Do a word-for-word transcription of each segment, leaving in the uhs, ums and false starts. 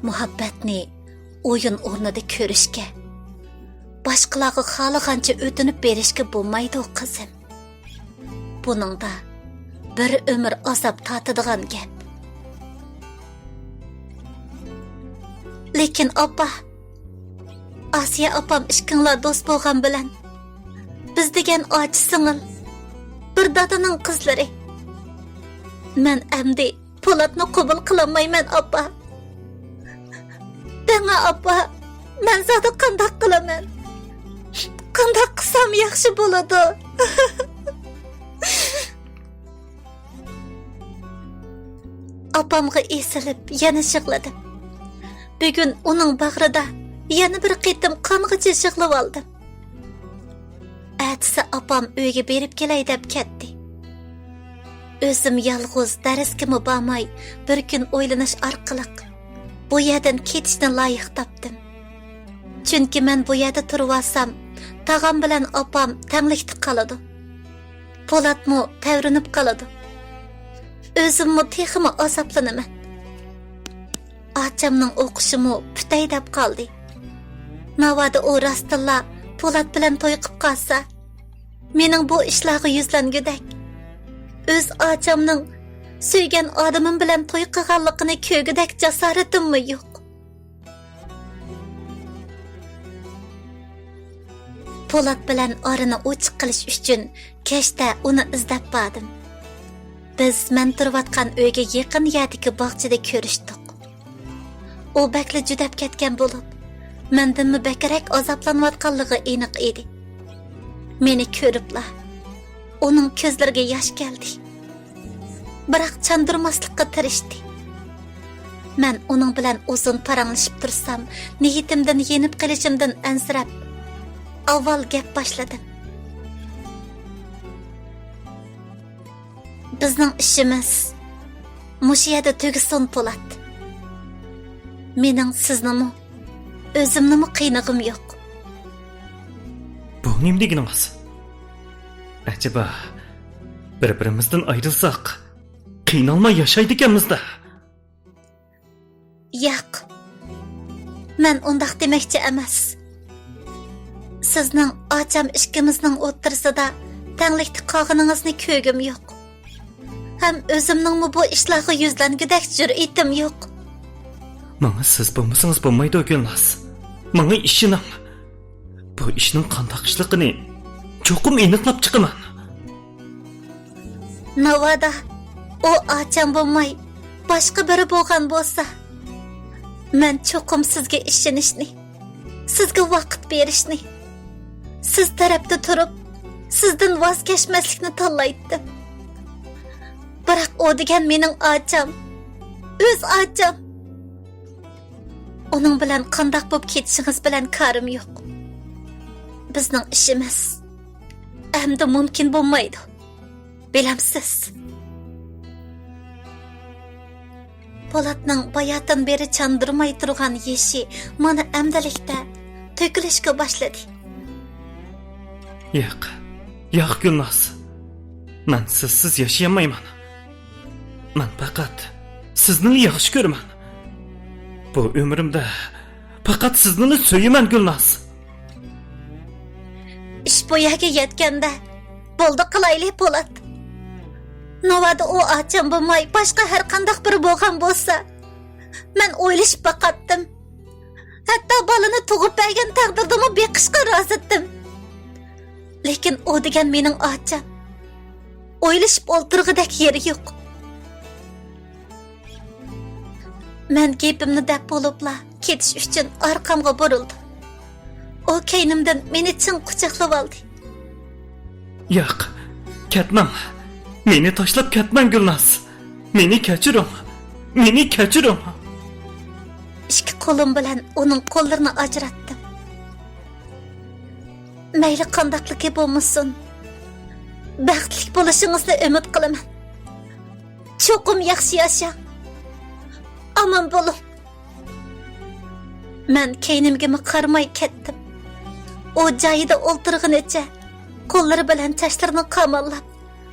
مۇھەببەتنى ئويۇن ئورنىدا كۆرۈشكە، باشقىلارغا خالىغانچە ئۆتۈنۈپ بېرىشكە بولمايدۇ، قىزىم. بۇنىڭدا بىر ئۆمۈر ئازاب تارتىدىغان گەپ. لېكىن ئاپا، ئاسىيە ئاپام ئىككىڭلار دوست بولغان بىلەن، بىز دېگەن ئاچا سىڭىل، بىر دادىنىڭ قىزلىرى. مەن ئەمدى پولاتنى قوبۇل قىلالمايمەن، ئاپا. دەڭە، ئاپا، مەن زادى قانداق قىلىمەن؟ قانداق قىلسام ياخشى بولىدۇ؟ ئاپامغا ئېسىلىپ يەنە يىغلىدىم. بۈگۈن ئۇنىڭ باغرىدا يەنە بىر قېتىم قانغىچە يىغلىۋالدىم. ئەتىسى ئاپام ئۆيگە بېرىپ كېلەي دەپ كەتتى. ئۆزۈم يالغۇز دەرسكىمۇ بارماي، بىر كۈن ئويلىنىش ئارقىلىق بۇ يەردىن كېتىشنى لايىق تاپتىم. چۈنكى مەن بۇ يەردە تۇرۇۋالسام، تاغام بىلەن ئاپام تەڭلىكتە قالىدۇ. پولاتمۇ تەۋرىنىپ قالىدۇ. ئۆزۈممۇ تېخىمۇ ئازابلىنىمەن. ئاچامنىڭ ئوقۇشىمۇ پۈتەي دەپ قالدى. ناۋادا ئۇ راستتىنلا پولات بىلەن توي قىپ قالسا، مېنىڭ بۇ ئىشلارغا يۈزلەنگۈدەك، ئۆز ئاچامنىڭ سۆيگەن ئادىمىم بىلەن توي قىلغانلىقىنى كۆرگۈدەك جاسارىتىممۇ يوق. پولات بىلەن ئارىنى ئوچۇق قىلىش ئۈچۈن كەچتە ئۇنى ئىزدەپ باردىم. بىز مەن تۇرۇۋاتقان ئۆيگە يېقىن يەردىكى باغچىدا كۆرۈشتۇق. ئۇ بەكلا جۈدەپ كەتكەن بولۇپ، مەندىنمۇ بەكرەك ئازابلانىۋاتقانلىقى ئېنىق ئىدى. مېنى كۆرۈپلا، ئۇنىڭ كۆزلىرىگە ياش كەلدى. بىراق چاندۇرماسلىققا تىرىشتى. مەن ئۇنىڭ بىلەن ئۇزۇن پاراڭلىشىپ تۇرسام، نىيىتىمدىن يېنىپ قېلىشىمدىن ئەنسىرەپ، ئاۋۋال گەپ باشلىدىم. بىزنىڭ ئىشىمىز مۇشۇ يەردە تۈگىسۇن، پولات. مېنىڭ سىزنىمۇ، ئۆزۈمنىمۇ قىينىغۇم يوق. بۇ نېمە دېگىنىڭىز؟ ئەجەبا، بىر-بىرىمىزدىن ئايرىلساق، قىينالماي ياشايدىكەنمىز-دە. ياق، مەن ئۇنداق دېمەكچى ئەمەس. سىزنىڭ ئاچام ئىككىمىزنىڭ ئوتتۇرىسىدا تەڭلىكتە قالغىنىڭىزنى كۆرگۈم يوق. ھەم ئۆزۈمنىڭمۇ بۇ ئىشلارغا يۈزلەنگۈدەك جۈرئىتىم يوق. ماڭا سىز بولمىسىڭىز بولمايدۇ، گۈلناز. ماڭا ئىشىنىڭ. بۇ ئىشنىڭ قانداق ئىشلىقىنى چوقۇم ئېنىقلاپ چىقىمەن. ناۋادا ئۇ ئاچام بولماي، باشقا بىرى بولغان بولسا، مەن چوقۇم سىزگە ئىشىنىشنى، سىزگە ۋاقىت بېرىشنى، سىز تەرەپتە تۇرۇپ، سىزدىن ۋاز كەچمەسلىكنى تاللايتتىم. بىراق ئۇ دېگەن مېنىڭ ئاچام، ئۆز ئاچام. ئۇنىڭ بىلەن قانداق بولۇپ كېتىشىڭىز بىلەن كارىم يوق. بىزنىڭ ئىشىمىز ئەمدى مۇمكىن بولمايدۇ. بىلەمسىز؟ پولاتنىڭ باياتىن بېرى چاندۇرماي تۇرغان يېشى مانا ئەمدىلىكتە تۆكۈلۈشكە باشلىدى. ياق، ياق، گۈلناز. مەن سىزسىز ياشىيالمايمەن. مەن پەقەت سىزنىلا ياخشى كۆرىمەن. بۇ ئۆمرۈمدە پەقەت سىزنىلا سۆيىمەن، گۈلناز. ئىش بۇ يەرگە يەتكەندە، بولدى قىلايلى، پولات. ناۋادا ئۇ ئاچام بولماي، باشقا ھەر قانداق بىرى بولغان بولسا، مەن ئويلىشىپ باقاتتىم. ھەتتا بالىنى تۇغۇپ بەرگەن تەقدىردىمۇ بېقىشقا رازىتتىم. لېكىن ئۇ دېگەن مېنىڭ ئاچام. ئويلىشىپ ئولتۇرغۇدەك يېرى يوق. مەن گېپىمنى دەپ بولۇپلا، كېتىش ئۈچۈن ئارقامغا بۇرۇلدۇم. ئۇ كەينىمدىن مېنى چىڭ قۇچاقلىۋالدى. ياق، كەتمەڭ. مېنى تاشلاپ كەتمەڭ، گۈلناز. مېنى كەچۈرۈڭ. مېنى كەچۈرۈڭ. ئىككى قولۇم بىلەن ئۇنىڭ قوللىرىنى ئاجراتتىم. مەيلى قانداقلىقى بولمىسۇن، بەختلىك بولۇشىڭىزنى ئۈمىد قىلىمەن. چوقۇم ياخشى ياشاڭ. ئامان بولۇڭ. مەن كەينىمگىمۇ قارىماي كەتتىم. ئۇ جايىدا ئولتۇرغىنىچە، قوللىرى بىلەن چاچلىرىنى قاماللاپ،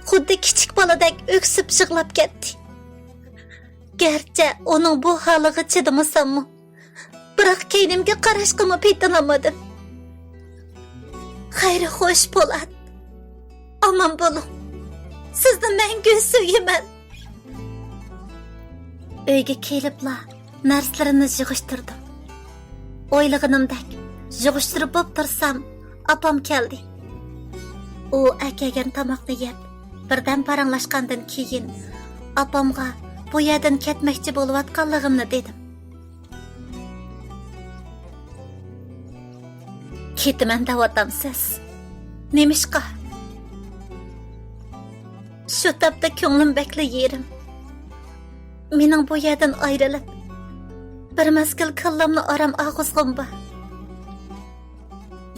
خۇددى كىچىك بالىدەك ئۆكسۈپ يىغلاپ كەتتى. گەرچە ئۇنىڭ بۇ ھالىغا چىدىمىساممۇ، بىراق كەينىمگە قاراشقىمۇ پېتىنالمىدىم. خەير خوش، پولات. ئامان بولۇڭ. سىزنى مەڭگۈ سۆيىمەن. ئۆيگە كېلىپلا نەرسىلىرىمنى يىغىشتۇردۇم. ئويلىغىنىمدەك يىغىشتۇرۇپ بولۇپ تۇرسام، ئاپام كەلدى. ئۇ ئەكەلگەن تاماقنى يەپ، بىردەم پاراڭلاشقاندىن كېيىن، ئاپامغا بۇ يەردىن كەتمەكچى بولۇۋاتقانلىقىمنى دېدىم. كېتىمەن دەۋاتامسىز؟ نېمىشقا؟ شۇ تاپتا كۆڭلۈم بەكلا يېرىم. مېنىڭ بۇ يەردىن ئايرىلىپ، بىر مەزگىل كاللامنى ئارام ئالغۇزغۇم بار.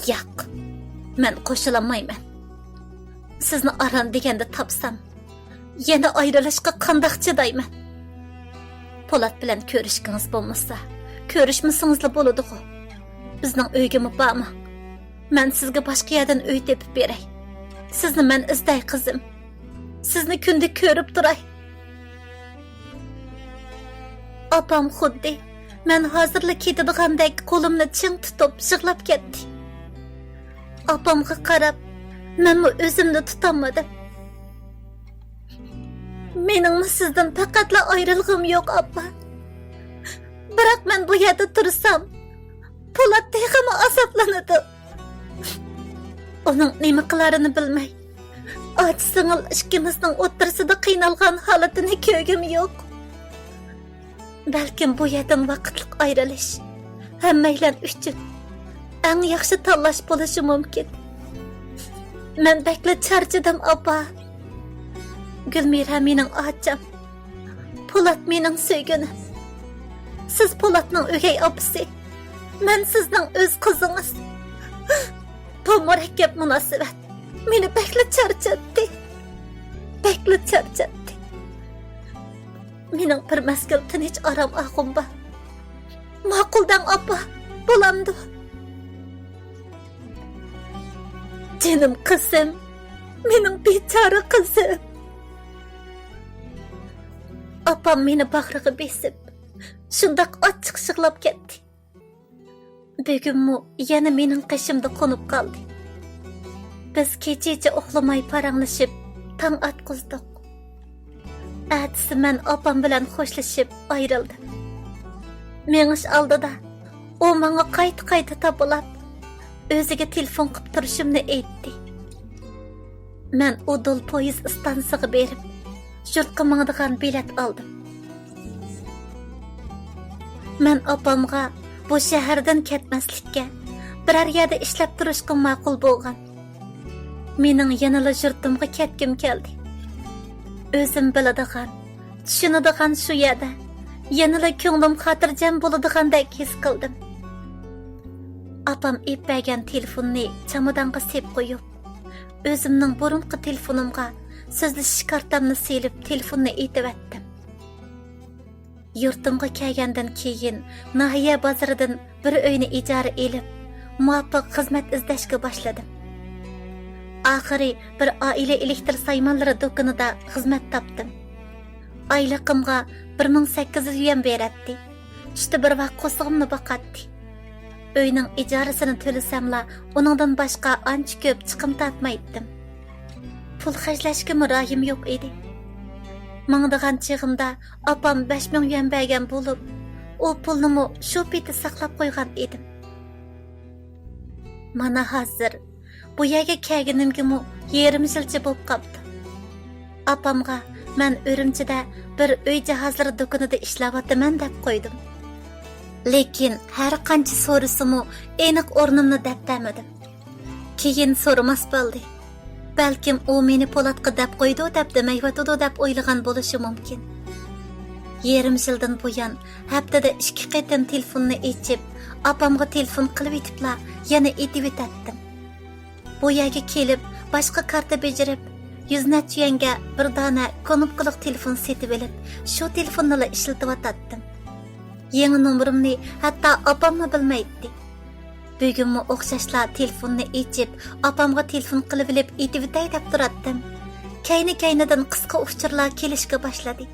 ياق، مەن قوشۇلالمايمەن. سىزنى ئاران دېگەندە تاپسام، يەنە ئايرىلىشقا قانداق چىدايمەن؟ پولات بىلەن كۆرۈشكىڭىز بولمىسا، كۆرۈشمىسىڭىزلا بولىدىغۇ. بىزنىڭ ئۆيگىمۇ بارماڭ. مەن سىزگە باشقا يەردىن ئۆي تېپىپ بېرەي. سىزنى مەن ئىزدەي، قىزىم. سىزنى كۈندە كۆرۈپ تۇراي. ئاپام خۇددى مەن ھازىرلا كېتىدىغاندەك قولۇمنى چىڭ تۇتۇپ يىغلاپ كەتتى. ئاپامغا قاراپ، مەنمۇ ئۆزۈمنى تۇتالمىدىم. مېنىڭمۇ سىزدىن پەقەتلا ئايرىلغۇم يوق، ئاپا. بىراق مەن بۇ يەردە تۇرسام، پولات تېخىمۇ ئازابلىنىدۇ. ئۇنىڭ نېمە قىلارىنى بىلمەي، ئاچا سىڭىل ئىككىمىزنىڭ ئوتتۇرىسىدا قىينالغان ھالىتىنى كۆرگۈم يوق. بەلكىم بۇ يەردىن ۋاقىتلىق ئايرىلىش ھەممەيلەن ئۈچۈن ئەڭ ياخشى تاللاش بولۇشى مۇمكىن. مەن بەكلا چارچىدىم، ئاپا. گۈلمىرە مېنىڭ ئاچام. پولات مېنىڭ سۆيگۈنۈم. سىز پولاتنىڭ ئۆگەي ئاپىسى. مەن سىزنىڭ ئۆز قىزىڭىز. بۇ مۇرەككەپ مۇناسىۋەت مېنى بەكلا چارچاتتى. بەكلا چارچاتتى. مېنىڭ بىر مەزگىل تىنچ ئارام ئالغۇم بار. ماقۇل دەڭ، ئاپا، بولامدۇ؟ جېنىم قىزىم، مېنىڭ بىچارە قىزىم. ئاپام مېنى باغرىغا بېسىپ، شۇنداق ئاچچىق يىغلاپ كەتتى. بۈگۈنمۇ يەنە مېنىڭ قېشىمدا قونۇپ قالدى. بىز كېچىچە ئۇخلىماي پاراڭلىشىپ، تاڭ ئاتقۇزدۇق. ئەتىسى مەن ئاپام بىلەن خوشلىشىپ ئايرىلدىم. مېڭىش ئالدىدا ئۇ ماڭا قايتا-قايتا تاپىلاپ، ئۆزىگە تېلېفون قىپ تۇرۇشۇمنى ئېيتتى. مەن ئۇدۇل پويىز ئىستانسىغا بېرىپ، يۇرتقا ماڭىدىغان بېلەت ئالدىم. مەن ئاپامغا بۇ شەھەردىن كەتمەسلىككە، بىرەر يەردە ئىشلەپ تۇرۇشقا ماقۇل بولغان. مېنىڭ يەنىلا يۇرتۇمغا كەتكۈم كەلدى. ئۆزۈم بىلىدىغان، چۈشىنىدىغان شۇ يەردە يەنىلا كۆڭلۈم خاتىرجەم بولىدىغاندەك ھېس قىلدىم. ئاپام ئېلىپ بەرگەن تېلېفوننى چامادانغا سېلىپ قويۇپ، ئۆزۈمنىڭ بۇرۇنقى تېلېفونۇمغا سۆزلىشىش كارتامنى سېلىپ، تېلېفوننى ئېتىۋەتتىم. يۇرتۇمغا كەلگەندىن كېيىن، ناھىيە بازىرىدىن بىر ئۆينى ئىجارە ئېلىپ، مۇۋاپىق خىزمەت ئىزدەشكە باشلىدىم. ئاخىرى بىر ئائىلە ئېلېكتىر سايمانلىرى دۇكىنىدا خىزمەت تاپتىم. ئايلىقىمغا بىر مىڭ سەككىز يۈز يۈەن بېرەتتى. ئۈچتە بىر ۋاق قورسىقىمنى باقاتتى. ئۆينىڭ ئىجارىسىنى تۆلىسەملا، ئۇنىڭدىن باشقا ئانچە كۆپ چىقىم تارتمايتتىم. پۇل خەجلەشكىمۇ رايىم يوق ئىدى. ماڭىدىغان چېغىمدا ئاپام بەش مىڭ يۈەن بەرگەن بولۇپ، ئۇ پۇلنىمۇ شۇ پېتى ساقلاپ قويغان ئىدىم. مانا ھازىر بۇ يەرگە كەلگىنىمگىمۇ يېرىم يىلچە بولۇپ قاپتۇ. ئاپامغا مەن ئۈرۈمچىدە بىر ئۆي جاھازلىرى دۇكىنىدا ئىشلەۋاتىمەن دەپ قويدۇم. لېكىن ھەر قانچە سورىسىمۇ ئېنىق ئورنۇمنى دەپ بەرمىدىم. كېيىن سورىماس بولدى. بەلكىم ئۇ مېنى پولاتقا دەپ قويدۇ دەپ دېمەيۋاتىدۇ دەپ ئويلىغان بولۇشى مۇمكىن. يېرىم يىلدىن بۇيان ھەپتىدە ئىككى قېتىم تېلېفوننى ئېچىپ، ئاپامغا تېلېفون قىلىۋېتىپلا يەنە ئېتىۋېتەتتىم. بۇ يەرگە كېلىپ، باشقا كارتا بېجىرىپ، يۈز نەچچە يۈەنگە بىر دانە كۇنۇپكىلىق تېلېفون سېتىۋېلىپ، شۇ تېلېفوننىلا ئىشلىتىۋاتاتتىم. يېڭى نومۇرۇمنى ھەتتا ئاپاممۇ بىلمەيتتى. بۈگۈنمۇ ئوخشاشلا تېلېفوننى ئېچىپ، ئاپامغا تېلېفون قىلىۋېلىپ ئېتىۋېتەي دەپ تۇراتتىم. كەينى-كەينىدىن قىسقا ئۇچۇرلار كېلىشكە باشلىدى.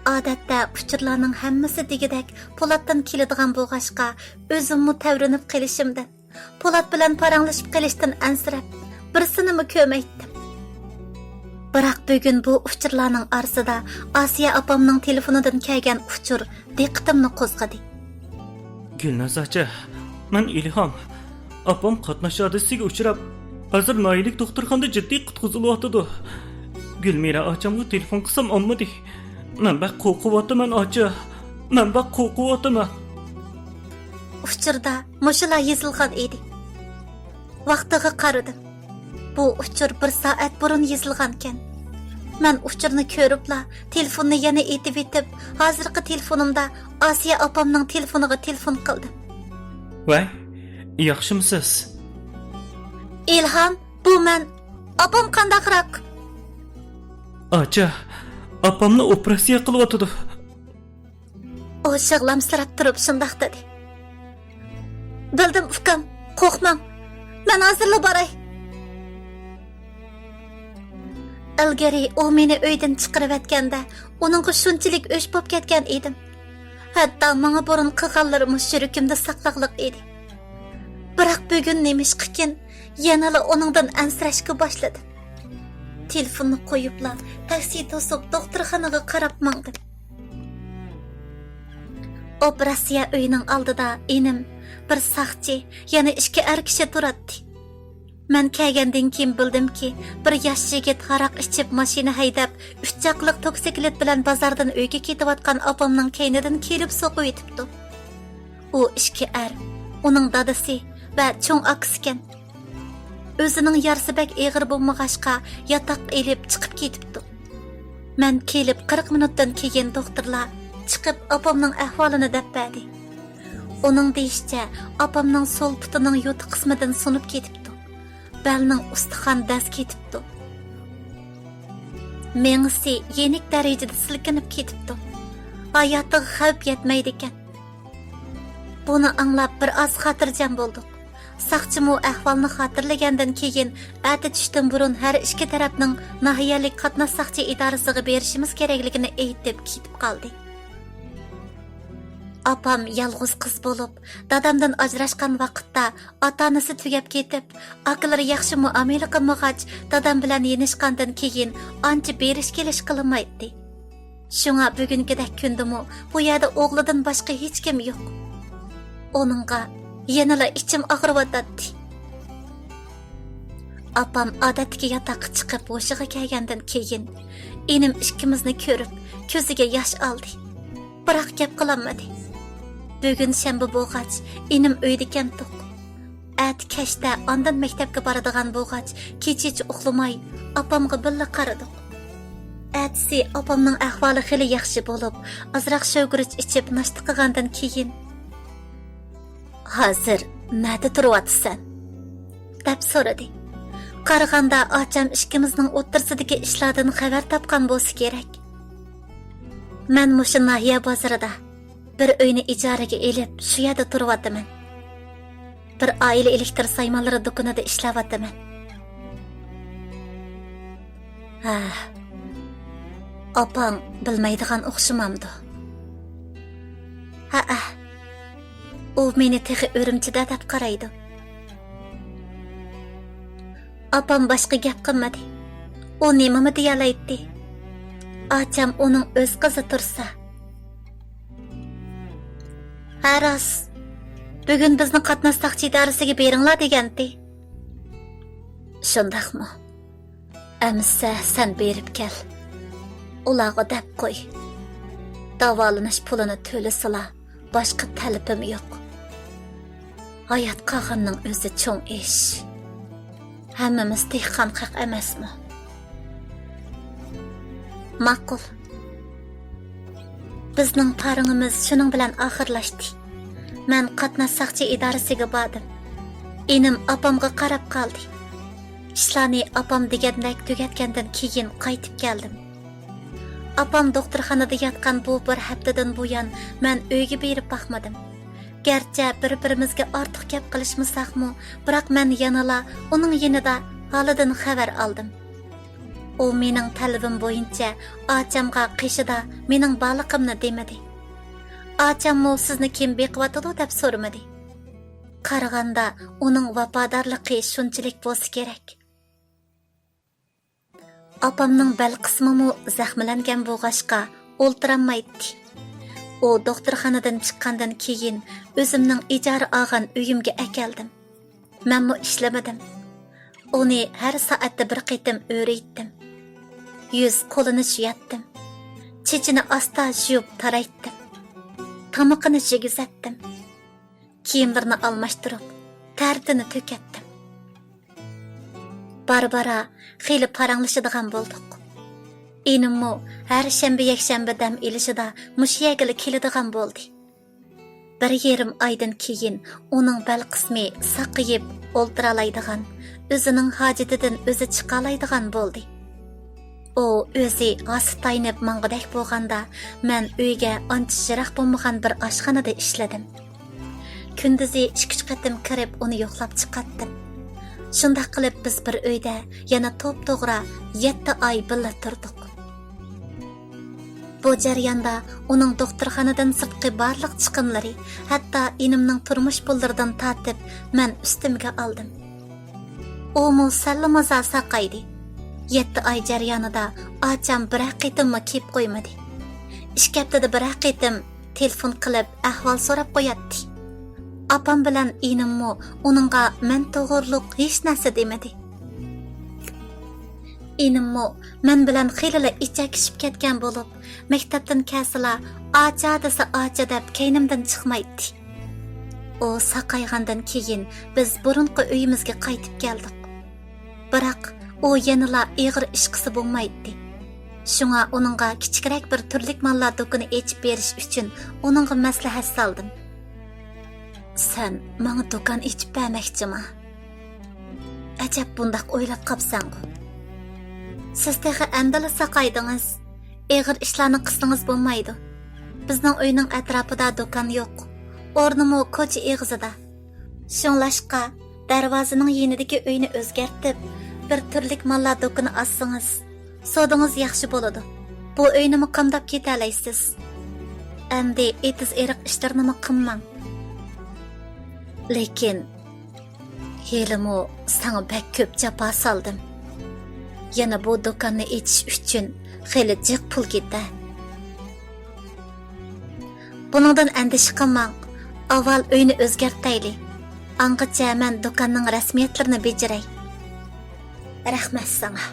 ئادەتتە ئۇچۇرلارنىڭ ھەممىسى دېگۈدەك پولاتتىن كېلىدىغان بولغاچقا، ئۆزۈممۇ تەۋرىنىپ قېلىشىمدىن، پولات بىلەن پاراڭلىشىپ قېلىشتىن ئەنسىرەپ، بىرسىنىمۇ كۆرمەيتتىم. بىراق بۈگۈن بۇ ئۇچۇرلارنىڭ ئارىسىدا ئاسىيە ئاپامنىڭ تېلېفونىدىن كەلگەن ئۇچۇر دىققىتىمنى قوزغىدى. گۈلناز ئاچا، مەن ئىلھام. ئاپام قاتناش ھادىسىسىگە ئۇچراپ، ھازىر ناھىيەلىك دوختۇرخانىدا جىددىي قۇتقۇزۇلۇۋاتىدۇ. گۈلمىرە ئاچامغا تېلېفون قىلسام ئالمىدى. مەن بەك قورقۇۋاتىمەن، ئاچا. مەن بەك قورقۇۋاتىمەن. ئۇچۇردا مۇشۇلار يېزىلغان ئىدى. ۋاقتىغا قارىدىم. بۇ ئۇچۇر بىر سائەت بۇرۇن يېزىلغانىكەن. مەن ئۇچۇرنى كۆرۈپلا، تېلېفوننى يەنە ئېتىۋېتىپ، ھازىرقى تېلېفونۇمدا ئاسىيە ئاپامنىڭ تېلېفونىغا تېلېفون قىلدىم. ۋەي، ياخشىمۇسىز؟ ئىلھام، بۇ مەن. ئاپام قانداقراق؟ ئاچا، ئاپامنى ئوپېراتسىيە قىلىۋاتىدۇ. ئۇ يىغلامسىراپ تۇرۇپ شۇنداق دېدى. بىلدىم ئۇكام، قورقماڭ. مەن ھازىرلا باراي. ئىلگىرى ئۇ مېنى ئۆيدىن چىقىرىۋەتكەندە، ئۇنىڭغا شۇنچىلىك ئۆچ بولۇپ كەتكەن ئىدىم. ھەتتا ماڭا بۇرۇن قىلغانلىرىمۇ يۈرىكىمدە ساقلاقلىق ئىدى. بىراق بۈگۈن نېمىشقىكىن يەنىلا ئۇنىڭدىن ئەنسىرەشكە باشلىدىم. تېلېفوننى قويۇپلا، تاكسى توسۇپ، دوختۇرخانىغا قاراپ ماڭدىم. ئوپېراتسىيە ئۆيىنىڭ ئالدىدا ئىنىم، بىر ساقچى، يەنە ئىككى ئەر كىشى تۇراتتى. مەن كەلگەندىن كېيىن بىلدىمكى، بىر ياش يىگىت ھاراق ئىچىپ ماشىنا ھەيدەپ، ئۈچ چاقىلىق توكسىكلىت بىلەن بازاردىن ئۆيگە كېتىۋاتقان ئاپامنىڭ كەينىدىن كېلىپ سوقۇۋېتىپتۇ. ئۇ ئىككى ئەر، ئۇنىڭ دادىسى ۋە چوڭ ئاكىسىكەن. ئۆزىنىڭ يارىسى بەك ئېغىر بولمىغاچقا، ياتاققا ئېلىپ چىقىپ كېتىپتۇ. مەن كېلىپ قىرىق مىنۇتتىن كېيىن دوختۇرلار چىقىپ ئاپامنىڭ ئەھۋالىنى دەپ بەردى. ئۇنىڭ دېيىشىچە، ئاپامنىڭ سول پۇتىنىڭ يوتا قىسمىدىن سۇنۇپ كېتىپتۇ. بەلنىڭ ئۇستىخان دەز كېتىپتۇ. مېڭىسى يېنىك دەرىجىدە سىلكىنىپ كېتىپتۇ. ھاياتىغا خەۋپ يەتمەيدىكەن. بۇنى ئاڭلاپ بىر ئاز خاتىرجەم بولدۇق. ساقچىمۇ ئەھۋالنى خاتىرىلىگەندىن كېيىن، ئەتە چۈشتىن بۇرۇن ھەر ئىككى تەرەپنىڭ ناھىيەلىك قاتناش ساقچى ئىدارىسىغا بېرىشىمىز كېرەكلىكىنى ئېيتىپ كېتىپ قالدى. ئاپام يالغۇز قىز بولۇپ، دادامدىن ئاجراشقان ۋاقىتتا ئاتا-ئانىسى تۈگەپ كېتىپ، ئاكىلىرى ياخشى مۇئامىلە قىلمىغاچ، دادام بىلەن يېنىشقاندىن كېيىن ئانچە بېرىش-كېلىش قىلمايتتى. شۇڭا بۈگۈنكىدەك كۈندىمۇ بۇ يەردە ئوغلىدىن باشقا ھېچكىم يوق. ئۇنىڭغا يەنىلا ئىچىم ئاغرىۋاتاتتى. ئاپام ئادەتتىكى ياتاققا چىقىپ ھوشىغا كەلگەندىن كېيىن، ئىنىم ئىككىمىزنى كۆرۈپ، كۆزىگە ياش ئالدى. بىراق گەپ قىلالمىدى. بۈگۈن شەنبە بولغاچ، ئىنىم ئۆيدىكەنتۇق. ئەتە كەچتە ئاندىن مەكتەپكە بارىدىغان بولغاچ، كېچىچە ئۇخلىماي، ئاپامغا بىللە قارىدۇق. ئەتىسى ئاپامنىڭ ئەھۋالى خېلى ياخشى بولۇپ، ئازراق شوۋگۈرۈچ ئىچىپ ناشتا قىلغاندىن كېيىن، «ھازىر نەدە تۇرۇۋاتىسەن؟» دەپ سورىدى. قارىغاندا ئاچام ئىككىمىزنىڭ ئوتتۇرىسىدىكى ئىشلاردىن خەۋەر تاپقان بولسا كېرەك. مەن مۇشۇ ناھىيە بازىرىدا بىر ئۆينى ئىجارىگە ئېلىپ، شۇ يەردە تۇرۇۋاتىمەن. بىر ئائىلە ئېلېكتىر سايمانلىرى دۇكىنىدا ئىشلەۋاتىمەن. ھە، ئاپاڭ بىلمەيدىغان ئوخشىمامدۇ؟ ھەئە، ئۇ مېنى تېخى ئۈرۈمچىدە دەپ قارايدۇ. ئاپام باشقا گەپ قىلمىدى. ئۇ نېمىمۇ دېيەلەيتتى؟ ئاچام ئۇنىڭ ئۆز قىزى تۇرسا. ھە، راست. بۈگۈن بىزنى قاتناش ساقچى ئىدارىسىگە بېرىڭلار دېگەنتى. شۇنداقمۇ؟ ئەمىسە سەن بېرىپ كەل. ئۇلارغا دەپ قوي. داۋالىنىش پۇلىنى تۆلىسىلا، باشقا تەلىپىم يوق. ھايات قالغاننىڭ ئۆزى چوڭ ئىش. ھەممىمىز دېھقان خەق ئەمەسمۇ؟ ماقۇل. بىزنىڭ پارىڭىمىز شۇنىڭ بىلەن ئاخىرلاشتى. مەن قاتناش ساقچى ئىدارىسىگە باردىم. ئىنىم ئاپامغا قاراپ قالدى. ئىشلارنى ئاپام دېگەندەك تۈگەتكەندىن كېيىن قايتىپ كەلدىم. ئاپام دوختۇرخانىدا ياتقان بۇ بىر ھەپتىدىن بۇيان مەن ئۆيگە بېرىپ باقمىدىم. گەرچە بىر-بىرىمىزگە ئارتۇق گەپ قىلىشمىساقمۇ، بىراق مەن يەنىلا ئۇنىڭ يېنىدا ھالىدىن خەۋەر ئالدىم. ئۇ مېنىڭ تەلىپىم بويىچە ئاچامغا قېشىدا مېنىڭ بارلىقىمنى دېمىدى. ئاچاممۇ سىزنى كىم بېقىۋاتىدۇ دەپ سورىمىدى. قارىغاندا ئۇنىڭ ۋاپادارلىقى شۇنچىلىك بولسا كېرەك. ئاپامنىڭ بەل قىسمىمۇ زەخىملەنگەن بولغاچقا ئولتۇرالمايتتى. ئۇ دوختۇرخانىدىن چىققاندىن كېيىن ئۆزۈمنىڭ ئىجارە ئالغان ئۆيۈمگە ئەكەلدىم. مەنمۇ ئىشلىمىدىم. ئۇنى ھەر سائەتتە بىر قېتىم ئۆرۈيتتىم. يۈز قولىنى جۇياتتىم. چېچىنى ئاستا يۇيۇپ تارايتتىم. تامىقىنى يېگۈزەتتىم. كىيىملىرىنى ئالماشتۇرۇپ، تەرىتىنى تۆكەتتىم. بارا-بارا خېلى پاراڭلىشىدىغان بولدۇق. ئىنىممۇ ھەر شەنبە، يەكشەنبە دەم ئېلىشىدا مۇشۇ يەرگىلا كېلىدىغان بولدى. بىر يېرىم ئايدىن كېيىن ئۇنىڭ بەل قىسمى ساقىيىپ، ئولتۇرالايدىغان، ئۆزىنىڭ ھاجىتىدىن ئۆزى چىقالايدىغان بولدى. ئۇ ئۆزى ھاسا تايىنىپ ماڭغۇدەك بولغاندا، مەن ئۆيگە ئانچە يىراق بولمىغان بىر ئاشخانىدا ئىشلىدىم. كۈندۈزى ئىككى-ئۈچ قېتىم كىرىپ ئۇنى يوقلاپ چىقاتتىم. شۇنداق قىلىپ بىز بىر ئۆيدە يەنە توپتوغرا يەتتە ئاي بىللە تۇردۇق. بۇ جەرياندا ئۇنىڭ دوختۇرخانىدىن سىرتقى بارلىق چىقىملىرى، ھەتتا ئىنىمنىڭ تۇرمۇش پۇللىرىدىن تارتىپ مەن ئۈستۈمگە ئالدىم. ئۇمۇ سەللىمازا ساقايدى. يەتتە ئاي جەريانىدا ئاچام بىرەر قېتىممۇ كېلىپ قويمىدى. ئىككى ھەپتىدە بىرەر قېتىم تېلېفون قىلىپ ئەھۋال سوراپ قوياتتى. ئاپام بىلەن ئىنىممۇ ئۇنىڭغا مەن توغرۇلۇق ھېچ نەرسە دېمىدى. ئىنىممۇ مەن بىلەن خېلىلا ئىچەكلىشىپ كەتكەن بولۇپ، مەكتەپتىن كەلسىلا، «ئاچا» دېسە، «ئاچا» دەپ كەينىمدىن چىقمايتتى. ئۇ ساقايغاندىن كېيىن بىز بۇرۇنقى ئۆيىمىزگە قايتىپ كەلدۇق. بىراق ئۇ يەنىلا ئېغىر ئىشقىسى بولمايتتى. شۇڭا ئۇنىڭغا كىچىكرەك بىر تۈرلۈك ماللار دۇكىنى ئېچىپ بېرىش ئۈچۈن ئۇنىڭغا مەسلىھەت سالدىم. «سەن ماڭا دۇكان ئېچىپ بەرمەكچىما؟ ئەجەب بۇنداق ئويلاپ قاپسەنغۇ؟ سىز تېخى ئەمدىلا ساقايدىڭىز. ئېغىر ئىشلارنى قىلسىڭىز بولمايدۇ. بىزنىڭ ئۆينىڭ ئەتراپىدا دۇكان يوق. ئورنىمۇ كوچا ئېغىزىدا. شۇڭلاشقا، دەرۋازىنىڭ يېنىدىكى ئۆينى ئۆزگەرتىپ، بىر تۈرلۈك ماللار دۇكىنى ئاچسىڭىز، سودىڭىز ياخشى بولىدۇ. بۇ ئۆينىمۇ قامداپ كېتەلەيسىز. ئەمدى ئېتىز-ئېرىق ئىشلىرىنىمۇ قىلماڭ.» لېكىن ھېلىمۇ ساڭا بەك كۆپ جاپا سالدىم. يەنە بۇ دۇكاننى ئېچىش ئۈچۈن خېلى جىق پۇل كېتە. بۇنىڭدىن ئەندىشە قىلماڭ. ئاۋۋال ئۆينى ئۆزگەرتەيلى. ئاڭغىچە مەن دۇكاننىڭ رەسمىيەتلىرىنى بېجىرەي. رەھمەت ساڭا.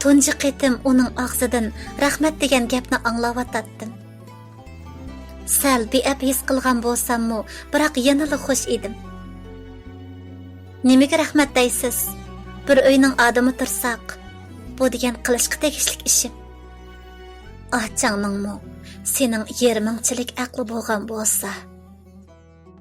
تۇنجى قېتىم ئۇنىڭ ئاغزىدىن رەھمەت دېگەن گەپنى ئاڭلاۋاتاتتىم. سەل بىئەپ ھېس قىلغان بولساممۇ، بىراق يەنىلا خۇش ئىدىم. نېمىگە رەھمەت دەيسىز؟ بىر ئۆينىڭ ئادىمى تۇرساق، بۇ دېگەن قىلىشقا تېگىشلىك ئىشىم. ئاچاڭنىڭمۇ سېنىڭ يېرىمىڭچىلىك ئەقلى بولغان بولسا،